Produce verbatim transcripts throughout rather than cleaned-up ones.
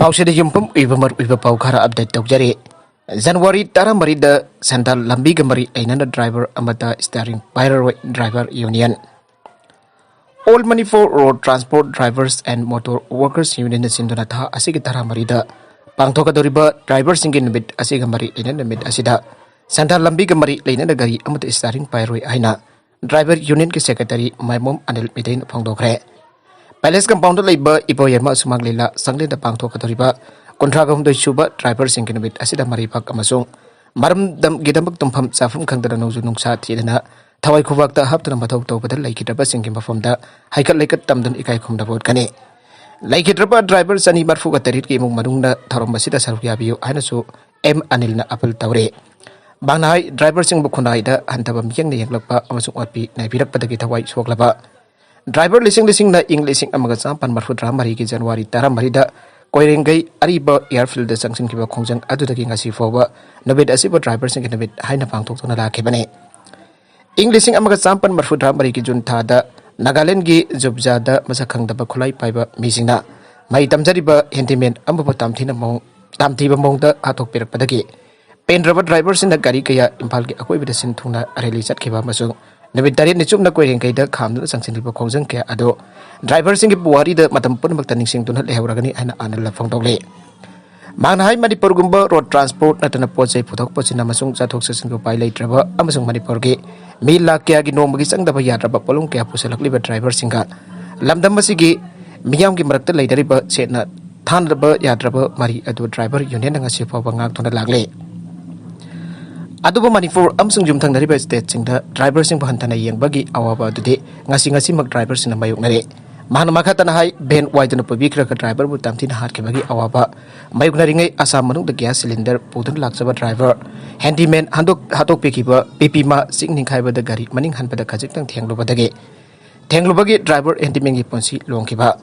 ꯄꯥꯎꯁꯤꯗ ꯌꯨꯝꯐꯝ ꯑꯣꯏꯕ ꯃꯔꯨꯑꯣꯏꯕ ꯄꯥꯎ ꯈꯔ ꯑꯞꯗꯦꯠ ꯇꯧꯖꯔꯤ꯫ ꯖꯅꯋꯥꯔꯤ ꯇꯔꯥꯃꯔꯤꯗ ꯁꯦꯟꯗ꯭ꯔꯥꯟ ꯂꯝꯕꯤꯒ ꯃꯔꯤ ꯂꯩꯅꯅ ꯗ꯭ꯔꯥꯏꯚꯔ ꯑꯃꯠꯇ ꯁ꯭ꯇꯤꯌꯥꯔꯤꯡ ꯄꯥꯏꯔꯔꯣꯏ, driver union. All Manipur Road Transport Drivers and Motor Workers Union ꯅ ꯁꯤꯟꯗꯨꯅ ꯊꯥ ꯑꯁꯤꯒꯤ ꯇꯔꯥꯃꯔꯤꯗ ꯄꯥꯡꯊꯣꯛꯀꯗꯧꯔꯤꯕ ꯗ꯭ꯔꯥꯏꯚꯔꯁꯤꯡꯒꯤ ꯅꯨꯃꯤꯠ ꯑꯁꯤꯒ ꯃꯔꯤ ꯂꯩꯅꯅ ꯅꯨꯃꯤꯠ ꯑꯁꯤꯗ ꯁꯦꯟꯗ꯭ꯔꯥꯟ ꯂꯝꯕꯤꯒ ꯃꯔꯤ ꯂꯩꯅꯅ ꯒꯥꯔꯤ ꯑꯃꯠꯇ ꯁ꯭ꯇꯤꯌꯥꯔꯤꯡ ꯄꯥꯏꯔꯣꯏ ꯍꯥꯏꯅ driver ꯌꯨꯅꯤꯌꯟꯒꯤ secretary ꯃꯥꯏꯃꯣꯝ Anil ꯃꯤꯗꯩꯅ ꯐꯣꯡꯗꯣꯛꯈ꯭ꯔꯦ꯫ Palace compound ꯂꯩꯕ ꯏꯕꯣꯌꯥꯏꯃ ꯁꯨꯃꯥꯡ ꯂꯤꯂꯥ ꯁꯪꯂꯦꯟꯗ ꯄꯥꯡꯊꯣꯛꯀꯗꯧꯔꯤꯕ ꯀꯨꯟꯊ꯭ꯔꯥꯒ ꯍꯨꯝꯗꯣꯏ ꯁꯨꯕ ꯗ꯭ꯔꯥꯏꯚꯔꯁꯤꯡꯒꯤ ꯅꯨꯃꯤꯠ ꯑꯁꯤꯗ ꯃꯔꯤꯐꯛ ꯑꯃꯁꯨꯡ ꯃꯔꯝꯗꯝꯒꯤꯗꯃꯛ ꯇꯨꯝꯐꯝ ꯆꯥꯐꯝ ꯈꯪꯗꯅ ꯅꯣꯡꯖꯨ ꯅꯨꯡꯁꯥ ꯊꯤꯗꯅ ꯊꯋꯥꯏ ꯈꯨꯕꯥꯛꯇ ꯍꯥꯞꯇꯨꯅ ꯃꯊꯧ ꯇꯧꯕꯗ ꯂꯩꯈꯤꯗ꯭ꯔꯕꯁꯤꯡꯒꯤ ꯃꯐꯝꯗ ꯍꯩꯀꯠ ꯂꯩꯀꯠ ꯇꯝꯗꯨꯅ ꯏꯀꯥꯏ ꯈꯨꯝꯅꯕ ꯎꯠꯀꯅꯤ꯫ ꯂꯩꯈꯤꯗ꯭ꯔꯕ ꯗ꯭ꯔꯥꯏꯚꯔ ꯆꯅꯤ ꯃꯔꯤꯐꯨꯒ ꯇꯔꯦꯠꯀꯤ ꯏꯃꯨꯡ ꯃꯅꯨꯡꯅ ꯊꯧꯔꯝ ꯑꯁꯤꯗ ꯁꯔꯨꯛ ꯌꯥꯕꯤꯌꯨ ꯍꯥꯏꯅꯁꯨ ꯑꯦꯝ ꯑꯅꯤꯜꯅ ꯑꯄꯤꯜ ꯇꯧꯔꯤ꯫ ꯃꯍꯥꯛꯅ ꯍꯥꯏ, ꯗ꯭ꯔꯥꯏꯚꯔꯁꯤꯡꯕꯨ ꯈꯨꯟꯅꯥꯏꯗ ꯍꯟꯊꯕ ꯃꯤꯠꯌꯦꯡꯅ ꯌꯦꯡꯂꯛꯄ ꯑꯃꯁꯨꯡ ꯑꯣꯠꯄꯤ ꯅꯩꯕꯤꯔꯛꯄꯗꯒꯤ ꯊꯋꯥꯏ ꯁꯣꯛꯂꯕ ꯗ꯭ꯔꯥꯏꯚꯔ ꯂꯤꯁꯤꯡ ꯂꯤꯁꯤꯡꯅ ꯏꯪ ꯂꯤꯁꯤꯡ ꯑꯃꯒ ꯆꯥꯃꯥꯄꯟ ꯃꯔꯤꯐꯨꯇꯔꯥ ꯃꯔꯤꯒꯤ ꯖꯅꯋꯥꯔꯤ ꯇꯔꯥꯃꯔꯤꯗ ꯀꯣꯏꯔꯦꯡꯒꯩ ꯑꯔꯤꯕ ꯑꯦꯌꯔꯐꯤꯜꯗ ꯆꯪꯁꯤꯟꯈꯤꯕ ꯈꯣꯡꯖꯪ ꯑꯗꯨꯗꯒꯤ ꯉꯁꯤ ꯐꯥꯎꯕ ꯅꯨꯃꯤꯠ ꯑꯁꯤꯕꯨ ꯗ꯭ꯔꯥꯏꯚꯔꯁꯤꯡꯒꯤ ꯅꯨꯃꯤꯠ ꯍꯥꯏꯅ ꯄꯥꯡꯊꯣꯛꯇꯨꯅ ꯂꯥꯛꯈꯤꯕꯅꯤ꯫ ꯏꯪ ꯂꯤꯁꯤꯡ ꯑꯃꯒ ꯆꯥꯃꯥꯄꯟ ꯃꯔꯤꯐꯨꯇꯔꯥ ꯃꯔꯤꯒꯤ ꯖꯨꯟ ꯊꯥꯗ ꯅꯥꯒꯥꯂꯦꯟꯗꯒꯤ ꯖꯨꯕꯖꯥꯗ ꯃꯁꯛ ꯈꯪꯗꯕ ꯈꯨꯠꯂꯥꯏ ꯄꯥꯏꯕ ꯃꯤꯁꯤꯡꯅ ꯃꯍꯩ ꯇꯝꯖꯔꯤꯕ ꯍꯦꯟꯗꯤꯃꯦꯟ ꯑꯃꯕꯨ ꯇꯝꯊꯤꯅ ꯃꯑꯣꯡ-, ꯇꯝꯊꯤꯕ ꯃꯑꯣꯡꯗ ꯍꯥꯠꯇꯣꯛꯄꯤꯔꯛꯄꯗꯒꯤ ꯄꯦꯟꯗ꯭ꯔꯕ ꯗ꯭ꯔꯥꯏꯚꯔꯁꯤꯡꯅ ꯒꯥꯔꯤ ꯀꯌꯥ ꯏꯝꯐꯥꯜꯒꯤ ꯑꯀꯣꯏꯕꯗ ꯁꯤꯟ ꯊꯨꯡꯅ ꯔꯦꯂꯤ ꯆꯠꯈꯤꯕ ꯑꯃꯁꯨꯡ ꯅꯨꯃꯤꯠ ꯇꯔꯦꯠꯅꯤ ꯆꯨꯞꯅ ꯀꯣꯏꯔꯦꯡꯒꯩꯗ ꯈꯥꯝꯗꯨꯅ ꯆꯪꯁꯤꯟꯈꯤꯕ ꯈꯣꯡꯖꯪ ꯀꯌꯥ ꯑꯗꯨ ꯗ꯭ꯔꯥꯏꯚꯔꯁꯤꯡꯒꯤ ꯄꯨꯋꯥꯔꯤꯗ ꯃꯇꯝ ꯄꯨꯝꯅꯃꯛꯇ ꯅꯤꯡꯁꯤꯡꯗꯨꯅ ꯂꯩꯍꯧꯔꯒꯅꯤ ꯍꯥꯏꯅ ꯑꯅꯤꯜꯅ ꯐꯣꯡꯗꯣꯛꯂꯤ꯫ ꯃꯍꯥꯛꯅ ꯍꯥꯏ, ꯃꯅꯤꯄꯨꯔꯒꯨꯝꯕ ꯔꯣꯗ ꯇ꯭ꯔꯥꯟꯁꯄꯣꯔꯠ ꯅꯠꯇꯅ ꯄꯣꯠ ꯆꯩ ꯄꯨꯊꯣꯛ ꯄꯨꯁꯤꯟ ꯑꯃꯁꯨꯡ ꯆꯠꯊꯣꯛ ꯆꯠꯁꯤꯟꯒꯤ ꯎꯄꯥꯏ ꯂꯩꯇ꯭ꯔꯕ ꯑꯃꯁꯨꯡ ꯃꯅꯤꯄꯨꯔꯒꯤ ꯃꯤ ꯂꯥꯈ ꯀꯌꯥꯒꯤ ꯅꯣꯡꯃꯒꯤ ꯆꯪꯗꯕ ꯌꯥꯗ꯭ꯔꯕ ꯄꯣꯠꯂꯝ ꯀꯌꯥ ꯄꯨꯁꯤꯜꯂꯛꯂꯤꯕ ꯗ꯭ꯔꯥꯏꯚꯔꯁꯤꯡꯒ ꯂꯝꯗꯝ ꯑꯁꯤꯒꯤ ꯃꯤꯌꯥꯝꯒꯤ ꯃꯔꯛꯇ ꯂꯩꯅꯔꯤꯕ ꯁꯦꯠꯅ ꯊꯥꯅꯕ ꯌꯥꯗ꯭ꯔꯕ ꯃꯔꯤ ꯑꯗꯨ ꯗ꯭ꯔꯥꯏꯚꯔ ꯌꯨꯅꯤꯌꯟꯅ ꯉꯁꯤ ꯐꯥꯎꯕ ꯉꯥꯛꯇꯨꯅ ꯂꯥꯛꯂꯤ꯫ ꯑꯗꯨꯕꯨ ꯃꯅꯤꯄꯨꯔ ꯑꯃꯁꯨꯡ ꯌꯨꯝꯊꯪꯅꯔꯤꯕ ꯁ꯭ꯇꯦꯠꯁꯤꯡꯗ ꯗ꯭ꯔꯥꯏꯚꯔꯁꯤꯡꯕꯨ ꯍꯟꯊꯅ ꯌꯦꯡꯕꯒꯤ ꯑꯋꯥꯕ ꯑꯗꯨꯗꯤ ꯉꯁꯤ ꯉꯁꯤꯃꯛ ꯗ꯭ꯔꯥꯏꯚꯔꯁꯤꯡꯅ ꯃꯥꯌꯣꯛꯅꯔꯤ꯫ ꯃꯍꯥꯛꯅ ꯃꯈꯥ ꯇꯥꯅ ꯍꯥꯏ, ꯚꯦꯟ ꯋꯥꯏꯗꯨꯅ ꯄꯨꯕꯤꯈ꯭ꯔꯒ ꯗ꯭ꯔꯥꯏꯚꯔꯕꯨ ꯇꯝꯊꯤꯅ ꯍꯥꯠꯈꯤꯕꯒꯤ ꯑꯋꯥꯕ ꯃꯥꯌꯣꯛꯅꯔꯤꯉꯩ ꯑꯁꯥꯝ ꯃꯅꯨꯡꯗ ꯒ꯭ꯌꯥꯁ ꯁꯤꯂꯤꯟꯗꯔ ꯄꯨꯗꯨꯅ ꯂꯥꯛꯆꯕ ꯗ꯭ꯔꯥꯏꯚꯔ ꯍꯦꯟꯗꯤꯃꯦꯟ ꯍꯟꯗꯣꯛ-, ꯍꯥꯠꯇꯣꯛꯄꯤꯈꯤꯕ ꯄꯤꯄꯤꯃꯥ ꯆꯤꯡ ꯅꯤꯡꯈꯥꯏꯕꯗ ꯒꯥꯔꯤ ꯃꯅꯤꯡ ꯍꯟꯕꯗ ꯈꯖꯤꯛꯇꯪ ꯊꯦꯡꯂꯨꯕꯗꯒꯤ ꯊꯦꯡꯂꯨꯕꯒꯤ ꯗ꯭ꯔꯥꯏꯚꯔ ꯍꯦꯟꯗꯤꯃꯦꯟꯒꯤ ꯄꯨꯟꯁꯤ ꯂꯣꯡꯈꯤꯕ꯫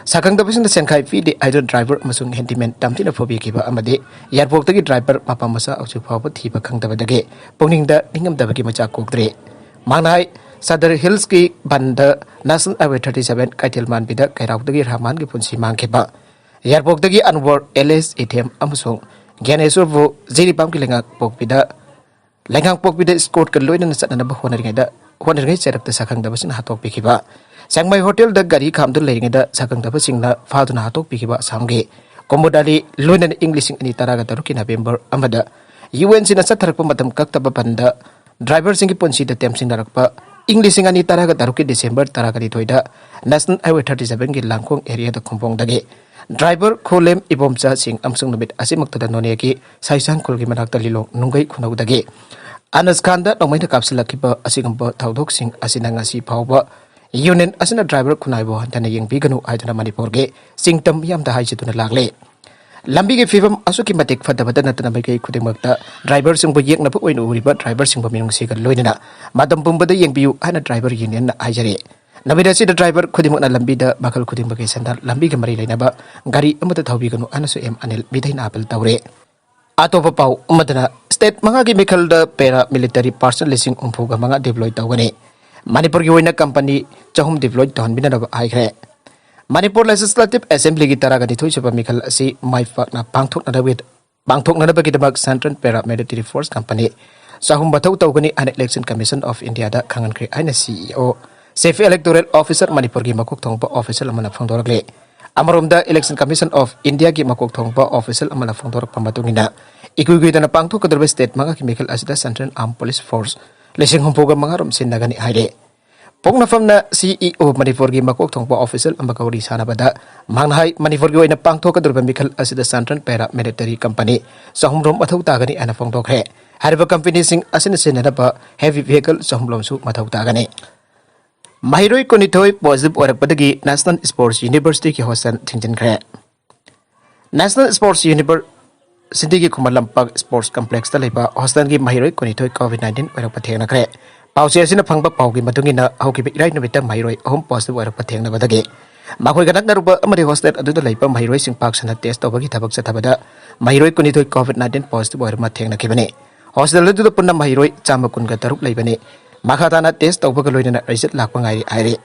ꯁꯛꯈꯪꯗꯕꯁꯤꯡꯅ ꯁꯦꯟꯈꯥꯏ ꯄꯤꯗꯦ ꯍꯥꯏꯗꯨꯅ ꯗ꯭ꯔꯥꯏꯚꯔ ꯑꯃꯁꯨꯡ ꯍꯦꯟꯗꯤꯃꯦꯟ ꯇꯝꯊꯤꯅ ꯐꯨꯕꯤꯈꯤꯕ ꯑꯃꯗꯤ ꯌꯥꯏꯔꯤꯄꯣꯛꯇꯒꯤ ꯗ꯭ꯔꯥꯏꯚꯔ ꯃꯄꯥ ꯃꯆꯥ ꯍꯧꯖꯤꯛ ꯐꯥꯎꯕ ꯊꯤꯕ ꯈꯪꯗꯕꯗꯒꯤ ꯄꯨꯛꯅꯤꯡꯗ ꯅꯤꯡꯉꯝꯗꯕꯒꯤ ꯃꯆꯥꯛ ꯀꯣꯛꯇ꯭ꯔꯤ꯫ ꯃꯍꯥꯛꯅ ꯍꯥꯏ, ꯁꯗꯔ ꯍꯤꯜꯁꯀꯤ ꯕꯟꯗ ꯅꯦꯁꯅꯦꯜ ꯍꯥꯏꯋꯦ ꯊꯥꯔꯇꯤ ꯁꯚꯦꯟ ꯀꯩꯊꯦꯜ ꯃꯥꯟꯕꯤꯗ ꯀꯩꯔꯥꯎꯗꯒꯤ ꯔꯍꯃꯥꯟꯒꯤ ꯄꯨꯟꯁꯤ ꯃꯥꯡꯈꯤꯕ꯫ ꯌꯥꯏꯔꯤꯄꯣꯛꯇꯒꯤ ꯑꯟꯋꯔ ꯑꯦꯜ ꯑꯦꯁ ꯏꯊꯦꯝ ꯑꯃꯁꯨꯡ ꯒ꯭ꯌꯥꯅꯦꯁꯣꯔꯕꯨ ꯖꯤꯔꯤꯕꯥꯝꯒꯤ ꯂꯩꯉꯥꯛꯄꯣꯛꯄꯤꯗ, ꯂꯩꯉꯥꯛꯄꯣꯛꯄꯤꯗ ꯏꯁꯀꯣꯔꯠꯀ ꯂꯣꯏꯅꯅ ꯆꯠꯅꯅꯕ ꯍꯣꯠꯅꯔꯤꯉꯩꯗ, ꯍꯣꯠꯅꯔꯤꯉꯩ ꯆꯩꯔꯛꯇ ꯁꯛꯈꯪꯗꯕꯁꯤꯡꯅ ꯍꯥꯠꯇꯣꯛꯄꯤꯈꯤꯕ꯫ ꯁꯦꯡꯃꯥꯏ ꯍꯣꯇꯦꯜꯗ ꯒꯥꯔꯤ ꯈꯥꯝꯗꯨꯅ ꯂꯩꯔꯤꯉꯩꯗ ꯁꯛꯈꯪꯗꯕꯁꯤꯡꯅ ꯐꯥꯗꯨꯅ ꯍꯥꯠꯇꯣꯛꯄꯤꯈꯤꯕ ꯑꯁꯥꯝꯒꯤ ꯀꯨꯃꯨꯗ ꯑꯂꯤ ꯂꯣꯏꯅꯅ ꯏꯪ ꯂꯤꯁꯤꯡ ꯑꯅꯤ ꯇꯔꯥꯒ ꯇꯔꯨꯛꯀꯤ ꯅꯕꯦꯝꯕꯔ ꯑꯃꯗ ꯌꯨ ꯑꯦꯟ ꯁꯤꯅ ꯆꯠꯊꯔꯛꯄ ꯃꯇꯝ ꯀꯛꯇꯕ ꯕꯟꯗ ꯗ꯭ꯔꯥꯏꯚꯔꯁꯤꯡꯒꯤ ꯄꯨꯟꯁꯤꯗ ꯇꯦꯝꯁꯤꯟꯅꯔꯛꯄ ꯏꯪ ꯂꯤꯁꯤꯡ ꯑꯅꯤ ꯇꯔꯥꯒ ꯇꯔꯨꯛꯀꯤ ꯗꯤꯁꯦꯝꯕꯔ ꯇꯔꯥꯒ ꯅꯤꯊꯣꯏꯗ ꯅꯦꯁꯅꯦꯜ ꯍꯥꯏꯋꯦ ꯊꯥꯔꯇꯤ ꯁꯚꯦꯟꯒꯤ ꯂꯥꯡꯈꯣꯡ ꯑꯦꯔꯤꯌꯥꯗ ꯈꯨꯝꯕꯣꯡꯗꯒꯤ ꯗ꯭ꯔꯥꯏꯚꯔ ꯈꯣꯂꯦꯝ ꯏꯕꯣꯝꯆꯥ ꯁꯤꯡ ꯑꯃꯁꯨꯡ ꯅꯨꯃꯤꯠ ꯑꯁꯤꯃꯛꯇꯗ ꯅꯣꯅꯦꯒꯤ ꯁꯥꯏꯁꯥꯟ ꯈꯨꯜꯒꯤ ꯃꯅꯥꯛꯇ ꯂꯤꯂꯣꯡ ꯅꯨꯡꯒꯩ ꯈꯨꯅꯧꯗꯒꯤ ꯑꯅꯁ ꯈꯥꯟꯗ ꯅꯣꯡꯃꯩꯅ ꯀꯥꯞꯁꯤꯜꯂꯛꯈꯤꯕ ꯑꯁꯤꯒꯨꯝꯕ ꯊꯧꯗꯣꯛꯁꯤꯡ ꯑꯁꯤꯅ ꯉꯁꯤ ꯐꯥꯎꯕ ꯌꯨꯅꯤꯌꯟ ꯑꯁꯤꯅ ꯗ꯭ꯔꯥꯏꯚꯔ ꯈꯨꯟꯅꯥꯏꯕꯨ ꯍꯟꯊꯅ ꯌꯦꯡꯕꯤꯒꯅꯨ ꯍꯥꯏꯗꯨꯅ ꯃꯅꯤꯄꯨꯔꯒꯤ ꯆꯤꯡꯇꯝ ꯃꯤꯌꯥꯝꯗ ꯍꯥꯏꯖꯗꯨꯅ ꯂꯥꯛꯂꯦ꯫ ꯂꯝꯕꯤꯒꯤ ꯐꯤꯕꯝ ꯑꯁꯨꯛꯀꯤ ꯃꯇꯤꯛ ꯐꯠꯇꯕꯇ ꯅꯠꯇꯅ ꯃꯥꯏꯀꯩ ꯈꯨꯗꯤꯡꯃꯛꯇ ꯗ꯭ꯔꯥꯏꯚꯔꯁꯤꯡꯕꯨ ꯌꯦꯛꯅꯕ ꯑꯣꯏꯅ ꯎꯔꯤꯕ ꯗ꯭ꯔꯥꯏꯚꯔꯁꯤꯡꯕꯨ ꯃꯤꯅꯨꯡꯁꯤꯒ ꯂꯣꯏꯅꯅ ꯃꯇꯝ ꯄꯨꯝꯕꯗ ꯌꯦꯡꯕꯤꯌꯨ ꯍꯥꯏꯅ ꯗ꯭ꯔꯥꯏꯚꯔ ꯌꯨꯅꯤꯌꯟꯅ ꯍꯥꯏꯖꯔꯤ꯫ ꯅꯨꯃꯤꯠ ꯑꯁꯤꯗ ꯗ꯭ꯔꯥꯏꯚꯔ ꯈꯨꯗꯤꯡꯃꯛꯅ ꯂꯝꯕꯤꯗ ꯃꯈꯜ ꯈꯨꯗꯤꯡꯃꯛꯀꯤ ꯁꯦꯟꯗꯥꯟ ꯂꯝꯕꯤꯒ ꯃꯔꯤ ꯂꯩꯅꯕ ꯒꯥꯔꯤ ꯑꯃꯠꯇ ꯊꯧꯕꯤꯒꯅꯨ ꯍꯥꯏꯅꯁꯨ ꯑꯦꯝ ꯑꯅꯤꯜ ꯃꯤꯊꯩꯅ ꯑꯥꯄꯤꯜ ꯇꯧꯔꯦ꯫ ꯑꯇꯣꯞꯄ ꯄꯥꯎ ꯑꯃꯗꯅ, ꯁ꯭ꯇꯦꯠ ꯃꯉꯥꯒꯤ ꯃꯤꯈꯜꯗ ꯄꯦꯔꯥ ꯃꯤꯂꯤꯇꯔꯤ ꯄꯥꯔꯁꯟ ꯂꯤꯁꯤꯡ ꯍꯨꯝꯐꯨꯒ ꯃꯉꯥ ꯗꯤꯄ꯭ꯂꯣꯏ ꯇꯧꯒꯅꯤ꯫ ꯃꯅꯤꯄꯨꯔꯒꯤ ꯑꯣꯏꯅ ꯀꯝꯄꯅꯤ ꯆꯍꯨꯝ ꯗꯤꯄ꯭ꯂꯣꯏ ꯇꯧꯍꯟꯕꯤꯅꯅꯕ ꯍꯥꯏꯈ꯭ꯔꯦ꯫ ꯃꯅꯤꯄꯨꯔ ꯂꯦꯖꯤꯁꯂꯦꯇꯤꯚ ꯑꯦꯁꯦꯝꯕ꯭ꯂꯤꯒꯤ ꯇꯔꯥꯒ ꯅꯤꯊꯣꯏ ꯁꯨꯕ ꯃꯤꯈꯜ ꯑꯁꯤ ꯃꯥꯏ ꯄꯥꯛꯅ ꯄꯥꯡꯊꯣꯛꯅꯅꯕꯒꯤ-, ꯄꯥꯡꯊꯣꯛꯅꯅꯕꯒꯤꯗꯃꯛ ꯁꯦꯟꯇ꯭ꯔꯦꯜ ꯄꯦꯔꯥ ꯃꯤꯂꯤꯇꯔꯤ ꯐꯣꯔꯁ ꯀꯝꯄꯅꯤ ꯆꯍꯨꯝ ꯃꯊꯧ ꯇꯧꯒꯅꯤ ꯍꯥꯏꯅ ꯏꯂꯦꯛꯁꯟ ꯀꯃꯤꯁꯟ ꯑꯣꯐ ꯏꯟꯗꯤꯌꯥꯗ ꯈꯪꯍꯟꯈ꯭ꯔꯦ ꯍꯥꯏꯅ ꯁꯤ ꯏ ꯑꯣ, ꯆꯤꯐ ꯏꯂꯦꯛꯇꯣꯔꯦꯜ ꯑꯣꯐꯤꯁꯔ ꯃꯅꯤꯄꯨꯔꯒꯤ ꯃꯀꯣꯛ ꯊꯣꯡꯕ ꯑꯣꯐꯤꯁꯤꯌꯦꯜ ꯑꯃꯅ ꯐꯣꯡꯗꯣꯔꯛꯂꯤ꯫ ꯑꯃꯔꯣꯝꯗ, ꯏꯂꯦꯛꯁꯟ ꯀꯃꯤꯁꯟ ꯑꯣꯐ ꯏꯟꯗꯤꯌꯥꯒꯤ ꯃꯀꯣꯛ ꯊꯣꯡꯕ ꯑꯣꯐꯤꯁꯤꯌꯦꯜ ꯑꯃꯅ ꯐꯣꯡꯗꯣꯔꯛꯄ ꯃꯇꯨꯡ ꯏꯟꯅ, ꯏꯀꯨꯏ ꯀꯨꯏꯗꯅ ꯄꯥꯡꯊꯣꯛꯀꯗꯧꯔꯤꯕ ꯁ꯭ꯇꯦꯠ ꯃꯉꯥꯒꯤ ꯃꯤꯈꯜ ꯑꯁꯤꯗ ꯁꯦꯟꯇ꯭ꯔꯦꯜ ꯑꯥꯔꯝ ꯄꯨꯂꯤꯁ ꯐꯣꯔꯁ ꯂꯤꯁꯤꯡ ꯍꯨꯝꯐꯨꯒ ꯃꯉꯥ ꯔꯣꯝ ꯁꯤꯖꯤꯟꯅꯒꯅꯤ ꯍꯥꯏꯔꯤ꯫ ꯄꯣꯛꯅꯐꯝꯅ ꯁꯤ ꯏ ꯑꯣ ꯃꯅꯤꯄꯨꯔꯒꯤ ꯃꯀꯣꯛ ꯊꯣꯡꯕ ꯑꯣꯐꯤꯁꯤꯌꯦꯜ ꯑꯃꯒ ꯋꯥꯔꯤ ꯁꯥꯟꯅꯕꯗ, ꯃꯍꯥꯛꯅ ꯍꯥꯏ, ꯃꯅꯤꯄꯨꯔꯒꯤ ꯑꯣꯏꯅ ꯄꯥꯡꯊꯣꯛꯀꯗꯧꯔꯤꯕ ꯃꯤꯈꯜ ꯑꯁꯤꯗ ꯁꯦꯟꯇ꯭ꯔꯦꯜ ꯄꯦꯔꯥ ꯃꯤꯂꯤꯇꯔꯤ ꯀꯝꯄꯅꯤ ꯆꯍꯨꯝ ꯔꯣꯝ ꯃꯊꯧ ꯇꯥꯒꯅꯤ ꯍꯥꯏꯅ ꯐꯣꯡꯗꯣꯛꯈ꯭ꯔꯦ꯫ ꯍꯥꯏꯔꯤꯕ ꯀꯝꯄꯅꯤꯁꯤꯡ ꯑꯁꯤꯅ ꯁꯤꯖꯤꯟꯅꯅꯕ ꯍꯦꯚꯤ ꯚꯤꯍꯤꯀꯜ ꯆꯍꯨꯝ ꯔꯣꯝꯁꯨ ꯃꯊꯧ ꯇꯥꯒꯅꯤ꯫ ꯃꯍꯩꯔꯣꯏ ꯀꯨꯟꯅꯤꯊꯣꯏ ꯄꯣꯖꯤꯇꯤꯚ ꯑꯣꯏꯔꯛꯄꯗꯒꯤ ꯅꯦꯁꯅꯦꯜ ꯁ꯭ꯄꯣꯔꯠꯁ ꯌꯨꯅꯤꯚꯔꯁꯤꯇꯤꯒꯤ ꯍꯣꯁꯇꯦꯜ ꯊꯤꯡꯖꯤꯟꯈ꯭ꯔꯦ꯫ ꯅꯦꯁꯅꯦꯜ ꯁ꯭ꯄꯣꯔꯠꯁ ꯌꯨꯅꯤꯚꯔꯁꯤꯇꯤꯒꯤ ꯈꯨꯃꯟ ꯂꯝꯄꯥꯛ ꯁ꯭ꯄꯣꯔꯠꯁ ꯀꯝꯄ꯭ꯂꯦꯛꯁꯇ ꯂꯩꯕ ꯍꯣꯁꯇꯦꯜꯒꯤ ꯃꯍꯩꯔꯣꯏ ꯀꯨꯟꯅꯤꯊꯣꯏ ꯀꯣꯚꯤꯗ ꯅꯥꯏꯟꯇꯤꯟ ꯑꯣꯏꯔꯛꯄ ꯊꯦꯡꯅꯈ꯭ꯔꯦ꯫ ꯄꯥꯎꯆꯦ ꯑꯁꯤꯅ ꯐꯪꯕ ꯄꯥꯎꯒꯤ ꯃꯇꯨꯡ ꯏꯟꯅ, ꯍꯧꯈꯤꯕ ꯏꯔꯥꯏ ꯅꯨꯃꯤꯠꯇ ꯃꯍꯩꯔꯣꯏ ꯑꯍꯨꯝ ꯄꯣꯖꯤꯇꯤꯚ ꯑꯣꯏꯔꯛꯄ ꯊꯦꯡꯅꯕꯗꯒꯤ ꯃꯈꯣꯏꯒ ꯅꯛꯅꯔꯨꯕ ꯑꯃꯗꯤ ꯍꯣꯁꯇꯦꯜ ꯑꯗꯨꯗ ꯂꯩꯕ ꯃꯍꯩꯔꯣꯏꯁꯤꯡ ꯄꯥꯛ ꯁꯟꯅ ꯇꯦꯁ ꯇꯧꯕꯒꯤ ꯊꯕꯛ ꯆꯠꯊꯕꯗ ꯃꯍꯩꯔꯣꯏ ꯀꯨꯟꯅꯤꯊꯣꯏ ꯀꯣꯚꯤꯗ ꯅꯥꯏꯟꯇꯤꯟ ꯄꯣꯖꯤꯇꯤꯚ ꯑꯣꯏꯔꯛꯄ ꯊꯦꯡꯅꯈꯤꯕꯅꯤ꯫ ꯍꯣꯁꯇꯦꯜ ꯑꯗꯨꯗ ꯄꯨꯟꯅ ꯃꯍꯩꯔꯣꯏ ꯆꯥꯝꯃ ꯀꯨꯟꯒ ꯇꯔꯨꯛ ꯂꯩꯕꯅꯤ꯫ ꯃꯈꯥ ꯇꯥꯅ ꯇꯦꯁ ꯇꯧꯕꯒ ꯂꯣꯏꯅꯅ ꯔꯤꯖꯜ ꯂꯥꯛꯄ ꯉꯥꯏꯔꯤ ꯍꯥꯏꯔꯤ꯫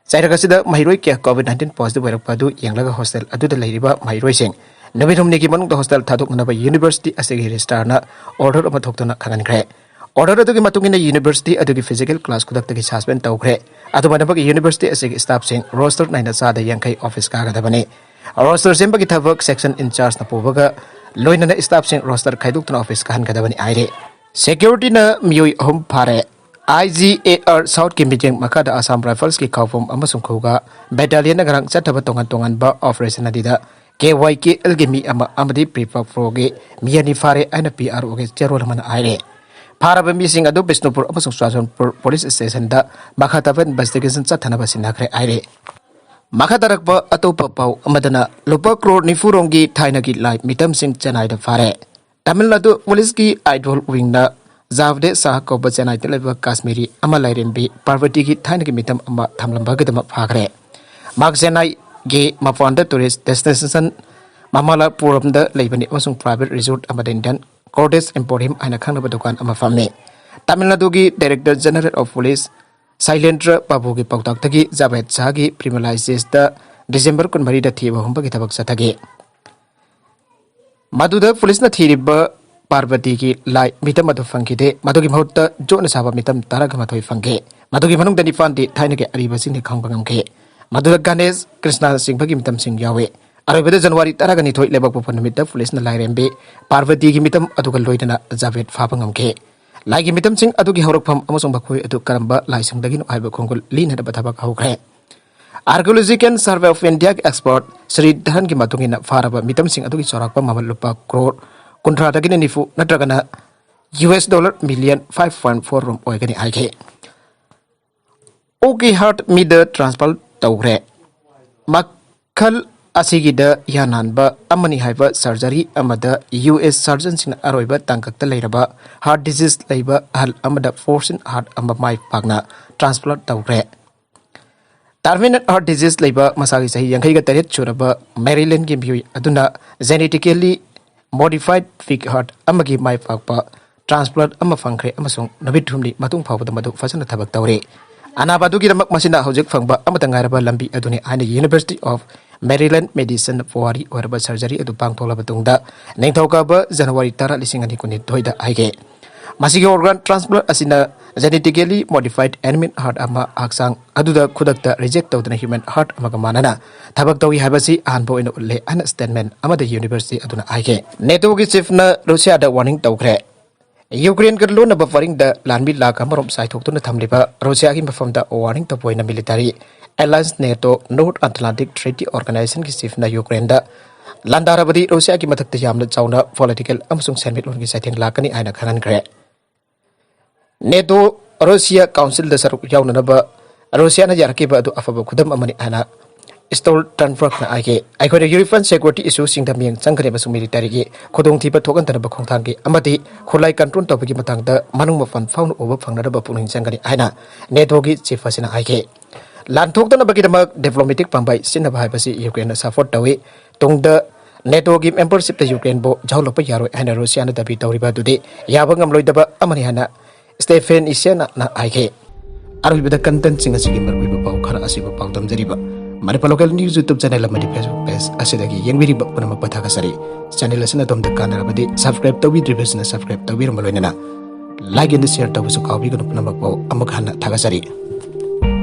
ꯆꯩꯔꯛ ꯑꯁꯤꯗ ꯃꯍꯩꯔꯣꯏ ꯀꯌꯥ COVID nineteen positive ꯑꯣꯏꯔꯛꯄ ꯑꯗꯨ ꯌꯦꯡꯂꯒ ꯍꯣꯁꯇꯦꯜ ꯑꯗꯨꯗ ꯂꯩꯔꯤꯕ ꯃꯍꯩꯔꯣꯏꯁꯤꯡ ꯅꯨꯃꯤꯠ ꯍꯨꯝꯅꯤꯒꯤ ꯃꯅꯨꯡꯗ ꯍꯣꯁꯇꯦꯜ ꯊꯥꯗꯣꯛꯅꯅꯕ ꯌꯨꯅꯤꯚꯔꯁꯤꯇꯤ ꯑꯁꯤꯒꯤ ꯔꯦꯖꯤꯁꯇ꯭ꯔꯥꯔꯅ ꯑꯣꯔꯗꯔ ꯑꯃ ꯊꯣꯛꯇꯨꯅ ꯈꯪꯍꯟꯈ꯭ꯔꯦ꯫ ꯑꯣꯔꯗꯔ ꯑꯗꯨꯒꯤ ꯃꯇꯨꯡ ꯏꯟꯅ ꯌꯨꯅꯤꯚꯔꯁꯤꯇꯤ ꯑꯗꯨꯒꯤ ꯐꯤꯖꯤꯀꯦꯜ ꯀ꯭ꯂꯥꯁ ꯈꯨꯗꯛꯇꯒꯤ ꯁꯁꯄꯦꯟ ꯇꯧꯈ꯭ꯔꯦ꯫ ꯑꯗꯨꯃꯥꯏꯅꯃꯛ ꯌꯨꯅꯤꯚꯔꯁꯤꯇꯤ ꯑꯁꯤꯒꯤ ꯁ꯭ꯇꯥꯐꯁꯤꯡ ꯔꯣꯁꯇꯔ ꯅꯥꯏꯅ ꯆꯥꯗ ꯌꯥꯡꯈꯩ ꯑꯣꯐꯤꯁ ꯀꯥꯒꯗꯕꯅꯤ꯫ ꯔꯣꯁꯇꯔ ꯁꯦꯝꯕꯒꯤ ꯊꯕꯛ ꯁꯦꯛꯁꯟ ꯏꯟꯆꯥꯔꯖꯅ ꯄꯨꯕꯒ ꯂꯣꯏꯅꯅ ꯁ꯭ꯇꯥꯐꯁꯤꯡ ꯔꯣꯁꯇꯔ ꯈꯥꯏꯗꯣꯛꯇꯨꯅ ꯑꯣꯐꯤꯁ ꯀꯥꯍꯟꯒꯗꯕꯅꯤ ꯍꯥꯏꯔꯤ꯫ ꯁꯦꯀ꯭ꯌꯨꯔꯤꯇꯤꯅ ꯃꯤꯑꯣꯏ ꯑꯍꯨꯝ ꯐꯥꯔꯦ꯫ IGAR South ꯀꯤ ꯃꯤꯠꯌꯦꯡ ꯃꯈꯥꯗ ꯑꯁꯥꯝ ꯔꯥꯏꯐꯜꯁꯀꯤ ꯈꯥꯎꯐꯝ ꯑꯃꯁꯨꯡ ꯈꯨꯒꯥ ꯕꯦꯇꯥꯂꯤꯌꯟꯅ ꯉꯔꯥꯡ ꯆꯠꯊꯕ ꯇꯣꯉꯥꯟ ꯇꯣꯉꯥꯟꯕ ꯑꯣꯄꯔꯦꯁꯟ ꯑꯗꯨꯗ KYKL ꯒꯤ ꯃꯤ ꯑꯃ ꯑꯃꯗꯤ PREPAK Pro ꯒꯤ ꯃꯤ ꯑꯅꯤ ꯐꯥꯔꯦ ꯍꯥꯏꯅ PRO ꯒꯤ ꯆꯦꯔꯣꯜ ꯑꯃꯅ ꯍꯥꯏꯔꯦ꯫ ꯐꯥꯔꯕ ꯃꯤꯁꯤꯡ ꯑꯗꯨ ꯕꯤꯁꯅꯨꯄꯨꯔ ꯑꯃꯁꯨꯡ ꯆꯨꯔꯥꯆꯥꯟꯄꯨꯔ ꯄꯨꯂꯤꯁ ꯁ꯭ꯇꯦꯁꯟꯗ ꯃꯈꯥ ꯇꯥꯕ ꯏꯟꯚꯦꯁꯇꯤꯒꯦꯁꯟ ꯆꯠꯊꯅꯕ ꯁꯤꯟꯅꯈ꯭ꯔꯦ ꯍꯥꯏꯔꯦ꯫ ꯃꯈꯥ ꯇꯥꯔꯛꯄ ꯑꯇꯣꯞꯄ ꯄꯥꯎ ꯑꯃꯗꯅ, ꯂꯨꯄꯥ ꯀ꯭ꯔꯣꯔ ꯅꯤꯐꯨ ꯔꯣꯝꯒꯤ ꯊꯥꯏꯅꯒꯤ ꯂꯥꯏ ꯃꯤꯇꯝꯁꯤꯡ ꯆꯦꯟꯅꯥꯏꯗ ꯐꯥꯔꯦ꯫ ꯇꯥꯃꯤꯜ ꯅꯥꯗꯨ ꯄꯨꯂꯤꯁꯀꯤ ꯑꯥꯏꯗꯣꯜ ꯋꯤꯡꯅ ꯖꯥꯕꯗꯦ ꯁꯥꯍ ꯀꯧꯕ ꯆꯦꯟꯅꯥꯏꯗ ꯂꯩꯕ ꯀꯥꯁꯃꯤꯔꯤ ꯑꯃ ꯂꯥꯏꯔꯦꯝꯕꯤ ꯄꯥꯔꯕꯇꯤꯒꯤ ꯊꯥꯏꯅꯒꯤ ꯃꯤꯇꯝ ꯑꯃ ꯊꯝꯂꯝꯕꯒꯤꯗꯃꯛ ꯐꯥꯈ꯭ꯔꯦ꯫ ꯃꯍꯥꯛ ꯆꯦꯟꯅꯥꯏꯒꯤ ꯃꯄꯥꯟꯗ ꯇꯨꯔꯤꯁ ꯗꯦꯁꯇꯤꯅꯦꯁꯟ ꯃꯃꯥꯂꯥꯄꯨꯔꯝꯗ ꯂꯩꯕꯅꯤ ꯑꯃꯁꯨꯡ ꯄ꯭ꯔꯥꯏꯚꯦꯠ ꯔꯤꯁꯣꯔꯠ ꯑꯃꯗ ꯏꯟꯗꯤꯌꯟ ꯀꯣꯔꯇꯦꯖ ꯏꯝꯄꯣꯔꯤꯌꯝ ꯍꯥꯏꯅ ꯈꯪꯅꯕ ꯗꯨꯀꯥꯟ ꯑꯃ ꯐꯝꯃꯤ꯫ ꯇꯥꯃꯤꯜ ꯅꯥꯗꯨꯒꯤ director general of police Sylendra ꯕꯥꯕꯨꯒꯤ ꯄꯥꯎꯇꯥꯛꯇꯒꯤ ꯖꯥꯕꯦꯗ ꯁꯥꯍꯒꯤ ꯄ꯭ꯔꯤꯃꯤꯂꯥꯏꯁꯦꯁꯇ ꯗꯤꯁꯦꯝꯕꯔ ꯀꯨꯟꯃꯔꯤꯗ ꯊꯤꯕ ꯍꯨꯝꯕꯒꯤ ꯊꯕꯛ ꯆꯠꯊꯈꯤ꯫ ꯃꯗꯨꯗ ꯄꯨꯂꯤꯁꯅ ꯊꯤꯔꯤꯕ ꯄꯥꯔꯕꯇꯤꯒꯤ ꯂꯥꯏ ꯃꯤꯇꯝ ꯑꯗꯨ ꯐꯪꯈꯤꯗꯦ꯫ ꯃꯗꯨꯒꯤ ꯃꯍꯨꯠꯇ ꯖꯣꯠꯅ ꯁꯥꯕ ꯃꯤꯇꯝ ꯇꯔꯥꯒ ꯃꯥꯊꯣꯏ ꯐꯪꯈꯤ꯫ ꯃꯗꯨꯒꯤ ꯃꯅꯨꯡꯗ ꯅꯤꯄꯥꯟꯗꯤ ꯊꯥꯏꯅꯒꯤ ꯑꯔꯤꯕꯁꯤꯡꯅꯤ ꯈꯪꯕ ꯉꯝꯈꯤ꯫ ꯃꯗꯨꯗ ꯒꯅꯦꯁ, ꯀ꯭ꯔꯤꯁꯅꯥꯅꯆꯤꯡꯕꯒꯤ ꯃꯤꯇꯝꯁꯤꯡ ꯌꯥꯎꯏ꯫ ꯑꯔꯣꯏꯕꯗ ꯖꯅꯋꯥꯔꯤ ꯇꯔꯥꯒ ꯅꯤꯊꯣꯏ ꯂꯩꯕꯥꯛꯄꯣꯛꯄ ꯅꯨꯃꯤꯠꯇ ꯄꯨꯂꯤꯁꯅ ꯂꯥꯏꯔꯦꯝꯕꯤ ꯄꯥꯔꯕꯇꯤꯒꯤ ꯃꯤꯇꯝ ꯑꯗꯨꯒ ꯂꯣꯏꯅꯅ ꯖꯥꯕꯦꯗ ꯐꯥꯕ ꯉꯝꯈꯤ꯫ ꯂꯥꯏꯒꯤ ꯃꯤꯇꯝꯁꯤꯡ ꯑꯗꯨꯒꯤ ꯍꯧꯔꯛꯐꯝ ꯑꯃꯁꯨꯡ ꯃꯈꯣꯏ ꯑꯗꯨ ꯀꯔꯝꯕ ꯂꯥꯏꯁꯪꯗꯒꯤꯅꯣ ꯍꯥꯏꯕ ꯈꯣꯡꯒꯨꯜ ꯂꯤꯅꯅꯕ ꯊꯕꯛ ꯍꯧꯈ꯭ꯔꯦ꯫ Archaeological Survey of India ꯒꯤ expert ꯁ꯭ꯔꯤ ꯙꯔꯟꯒꯤ ꯃꯇꯨꯡ ꯏꯟꯅ, ꯐꯥꯔꯕ ꯃꯤꯇꯝꯁꯤꯡ ꯑꯗꯨꯒꯤ ꯆꯥꯎꯔꯥꯛꯄ ꯃꯃꯜ ꯂꯨꯄꯥ ꯀ꯭ꯔꯣꯔ ꯀꯨꯟꯊ꯭ꯔꯥꯗꯒꯤꯅ ꯅꯤꯐꯨ ꯅꯠꯇ꯭ꯔꯒꯅ US dollar million five point four ꯔꯣꯝ ꯑꯣꯏꯒꯅꯤ ꯍꯥꯏꯈꯤ꯫ ꯑꯣꯀꯤ ꯍꯥꯔꯠ ꯃꯤꯗ ꯇ꯭ꯔꯥꯟꯁꯄ꯭ꯂꯥꯟ ꯇꯧꯈ꯭ꯔꯦ꯫ ꯃꯈꯜ ꯑꯁꯤꯒꯤꯗ ꯌꯥꯅꯥꯟꯕ ꯑꯃꯅꯤ ꯍꯥꯏꯕ ꯁꯔꯖꯔꯤ ꯑꯃꯗ US ꯁꯔꯖꯟꯁꯤꯡꯅ ꯑꯔꯣꯏꯕ ꯇꯥꯡꯀꯛꯇ ꯂꯩꯔꯕ ꯍꯥꯔꯠ ꯗꯤꯖꯤꯖ ꯂꯩꯕ ꯑꯍꯜ ꯑꯃꯗ ꯐꯣꯔꯁꯤꯟ ꯍꯥꯔꯠ ꯑꯃ ꯃꯥꯏ ꯄꯥꯛꯅ ꯇ꯭ꯔꯥꯟꯁꯄ꯭ꯂꯥꯟ ꯇꯧꯈ꯭ꯔꯦ꯫ ꯇꯔꯃꯤꯅꯦꯜ ꯍꯥꯔꯠ ꯗꯤꯖꯤꯖ ꯂꯩꯕ ꯃꯁꯥꯒꯤ ꯆꯍꯤ ꯌꯥꯡꯈꯩꯒ ꯇꯔꯦꯠ ꯁꯨꯔꯕ ꯃꯦꯔꯤꯂꯦꯟꯒꯤ ꯃꯤꯑꯣꯏ ꯑꯗꯨꯅ ꯖꯦꯅꯦꯇꯤꯀꯦꯜꯂꯤ ꯃꯣꯗꯤꯐꯥꯏꯗ ꯄꯤꯒ ꯍꯥꯔꯠ ꯑꯃꯒꯤ ꯃꯥꯏ ꯄꯥꯛꯄ ꯇ꯭ꯔꯥꯟꯁꯄ꯭ꯂꯥꯟ ꯑꯃ ꯐꯪꯈ꯭ꯔꯦ ꯑꯃꯁꯨꯡ ꯅꯨꯃꯤꯠ ꯍꯨꯝꯅꯤ ꯃꯇꯨꯡ ꯐꯥꯎꯕꯗ ꯃꯗꯨ ꯐꯖꯅ ꯊꯕꯛ ꯇꯧꯔꯤ꯫ ꯑꯅꯥꯕ ꯑꯗꯨꯒꯤꯗꯃꯛ ꯃꯁꯤꯅ ꯍꯧꯖꯤꯛ ꯐꯪꯕ ꯑꯃꯠꯇ ꯉꯥꯏꯔꯕ ꯂꯝꯕꯤ ꯑꯗꯨꯅꯤ ꯍꯥꯏꯅ University of Maryland Medicine ꯄꯨꯋꯥꯔꯤ ꯑꯣꯏꯔꯕ surgery ꯑꯗꯨ ꯄꯥꯡꯊꯣꯛꯂꯕ ꯇꯨꯡꯗ ꯅꯤꯡꯊꯧꯀꯥꯕ January ꯇꯔꯥ, ꯂꯤꯁꯤꯡ ꯑꯅꯤ ꯀꯨꯟꯅꯤꯊꯣꯏꯗ ꯍꯥꯏꯈꯤ꯫ ꯃꯁꯤꯒꯤ organ transplant ꯑꯁꯤꯅ genetically modified animal heart ꯑꯃ ꯍꯛꯆꯥꯡ ꯑꯗꯨꯗ ꯈꯨꯗꯛꯇ reject ꯇꯧꯗꯨꯅ human heart ꯑꯃꯒ ꯃꯥꯟꯅꯅ ꯊꯕꯛ ꯇꯧꯏ ꯍꯥꯏꯕꯁꯤ ꯑꯍꯥꯟꯕ ꯑꯣꯏꯅ ꯎꯠꯂꯦ ꯍꯥꯏꯅ statement ꯑꯃꯗ university ꯑꯗꯨꯅ ꯍꯥꯏꯈꯤ꯫ NATOꯒꯤ chiefꯅ ꯔꯨꯁꯤꯌꯥꯗ warning ꯇꯧꯈ꯭ꯔꯦ꯫ ꯌꯨꯀ꯭ꯔꯦꯟꯒ ꯂꯣꯟꯅꯕ ꯄꯔꯤꯡꯗ ꯂꯥꯟꯃꯤ ꯂꯥꯈ ꯑꯃꯔꯣꯝ ꯆꯥꯏꯊꯣꯛꯇꯨꯅ ꯊꯝꯂꯤꯕ ꯔꯨꯁꯤꯌꯥꯒꯤ ꯃꯐꯝꯗ warning ꯇꯧꯕ ꯑꯣꯏꯅ military alliance NATO North Atlantic Treaty Organizationꯒꯤ chiefꯅ ꯌꯨꯀ꯭ꯔꯦꯟꯗ ꯂꯥꯟꯗꯥꯔꯕꯗꯤ ꯔꯨꯁꯤꯌꯥꯒꯤ ꯃꯊꯛꯇ ꯌꯥꯝꯅ ꯆꯥꯎꯅ political ꯑꯃꯁꯨꯡ ꯁꯦꯟꯃꯤꯠꯂꯣꯟꯒꯤ ꯆꯩꯊꯦꯡ ꯂꯥꯛꯀꯅꯤ ꯍꯥꯏꯅ ꯈꯪꯍꯟꯈ꯭ꯔꯦ꯫ NATO Russia Councilꯗ ꯁꯔꯨꯛ ꯌꯥꯎꯅꯅꯕ ꯔꯨꯁꯤꯌꯥꯅ ꯌꯥꯔꯛꯈꯤꯕ ꯑꯗꯨ ꯑꯐꯕ ꯈꯨꯗꯝ ꯑꯃꯅꯤ ꯍꯥꯏꯅ Stoltenbergꯅ ꯍꯥꯏꯈꯤ꯫ ꯑꯩꯈꯣꯏꯅ European security issueꯁꯤꯡꯗ ꯃꯤꯠꯌꯦꯡ ꯆꯪꯒꯅꯤ ꯑꯃꯁꯨꯡ militaryꯒꯤ ꯈꯨꯗꯣꯡꯊꯤꯕ ꯊꯣꯛꯍꯟꯗꯅꯕ ꯈꯣꯡꯊꯥꯡꯒꯤ ꯑꯃꯗꯤ ꯈꯨꯠꯂꯥꯏ control ꯇꯧꯕꯒꯤ ꯃꯇꯥꯡꯗ ꯃꯅꯨꯡ ꯃꯄꯥꯟ ꯐꯥꯎꯅ ꯎꯕ ꯐꯪꯅꯅꯕ ꯄꯨꯛꯅꯤꯡ ꯆꯪꯒꯅꯤ ꯍꯥꯏꯅ NATOꯒꯤ chief ꯑꯁꯤꯅ ꯍꯥꯏꯈꯤ꯫ ꯂꯥꯟ ꯊꯣꯛꯇꯅꯕꯒꯤꯗꯃꯛ diplomatic ꯄꯥꯝꯕꯩ ꯁꯤꯖꯤꯟꯅꯕ ꯍꯥꯏꯕꯁꯤ ꯌꯨꯀ꯭ꯔꯦꯟꯅ support ꯇꯧꯏ꯫ ꯇꯨꯡꯗ NATOꯒꯤ membershipꯇ ꯌꯨꯀ꯭ꯔꯦꯟꯕꯨ ꯌꯥꯎꯍꯜꯂꯛꯄ ꯌꯥꯔꯣꯏ ꯍꯥꯏꯅ ꯔꯨꯁꯤꯌꯥꯅ ꯗꯥꯕꯤ ꯇꯧꯔꯤꯕ ꯑꯗꯨꯗꯤ ꯌꯥꯕ ꯉꯝꯂꯣꯏꯗꯕ ꯑꯃꯅꯤ ꯍꯥꯏꯅ Stephen Isena ꯍꯥꯏꯈꯤ꯫ ꯑꯔꯣꯏꯕꯗ contentꯁꯤꯡ ꯑꯁꯤꯒꯤ ꯃꯔꯨꯑꯣꯏꯕ ꯄꯥꯎ ꯈꯔ ꯑꯁꯤꯕꯨ ꯄꯥꯎꯗꯝꯖꯔꯤꯕ Manipur local news YouTube channel ꯑꯃꯗꯤ Facebook page ꯑꯁꯤꯗꯒꯤ ꯌꯦꯡꯕꯤꯔꯤꯕ ꯄꯨꯝꯅꯃꯛꯄꯨ ꯊꯥꯒꯠꯆꯔꯤ꯫ Channel ꯑꯁꯤꯅ ꯑꯗꯣꯝꯗ ꯀꯥꯟꯅꯔꯕꯗꯤ subscribe ꯇꯧꯕꯤꯗ꯭ꯔꯤꯕꯁꯤꯅ subscribe ꯇꯧꯕꯤꯔꯝꯕ ꯂꯣꯏꯅꯅ like and share ꯇꯧꯕꯁꯨ ꯀꯥꯎꯕꯤꯒꯅꯨ꯫ ꯄꯨꯝꯅꯃꯛꯄꯨ ꯑꯃꯨꯛ ꯍꯟꯅ ꯊꯥꯒꯠꯆꯔꯤ꯫